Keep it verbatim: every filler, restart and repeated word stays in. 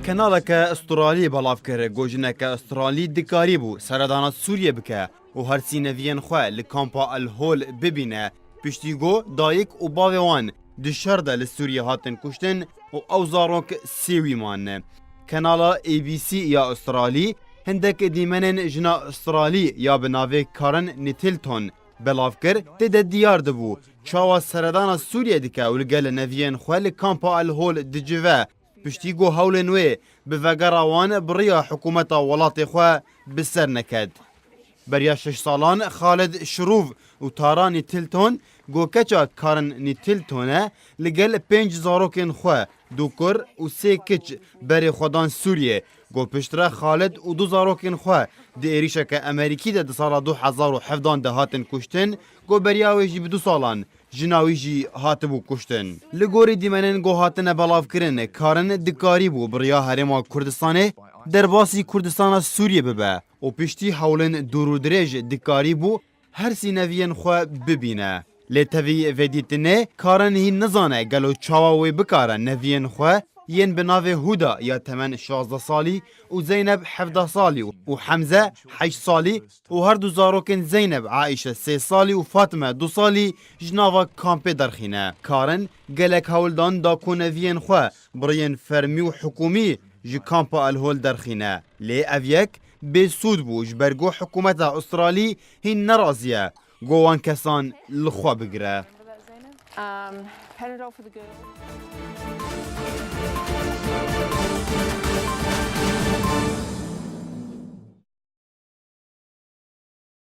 Kenaleke Australî belav kir, got jineke Australî dikarîbû seredana Sûriyê bike û her sî neviyên xwe li kampa El Hol bibîne, piştî got dayik û bavê wan di şer de li Sûriyê hatin kuştin û ew zarok sê wî man. Kenala A B C ya Australî hindek dîmenên jina Australî ya bi navê Karen Nitilton belav kir, tê de diyar dibû çawa seredana Sûriyê dike û li gel neviyên xwe li kampa El Hol dicive. Piştî ku hewlên wê bi vegera wan bi riya hikûmeta welatê xwe bi ser neket. Beriya şeş salan Xalid Şirûv û Tara Nitilton, ku keça Karen Nitilton e, li gel pênc zarokên xwe, du kur û sê kiç, berê xwe dan Sûriyê. Ku piştre Xalid û du zarokên xwe di êrîşeke Amerîkî de di sala du hezar û hevdan de hatin kuştin, ku beriya wê jî bi du salan jina wî jî hatibû kuştin. Li gorî dîmenên ku hatine belavkirin, Karen dikarîbû bi riya Herêma Kurdistanê derbasî Kurdistana Sûriyê bibe û piştî hewlên dûr û dirêj dikarîbû her sî neviyên xwe bibîne. Lê tevî vê dîtinê, Karen hîn nizane gelo çawa wê bikare neviyên xwe yên bi navê Huda ya temen şazdeh salî û Zeyneb hevdeh salî û Hemze heşt salî û her du zarokên Zeyneb, Aîşe sê salî û Fatime du salî ji nava kampê derxîne. Karen gelek hewl dan da ku neviyên xwe bi riyên fermî û hikûmî ji kampa El Hol derxîne. Lê ev yek bê sûd bû, ji ber ku hikûmeta Australî hîn nerazî ye ku wan kesan li xwe bigire. Um, Panadol for the girls.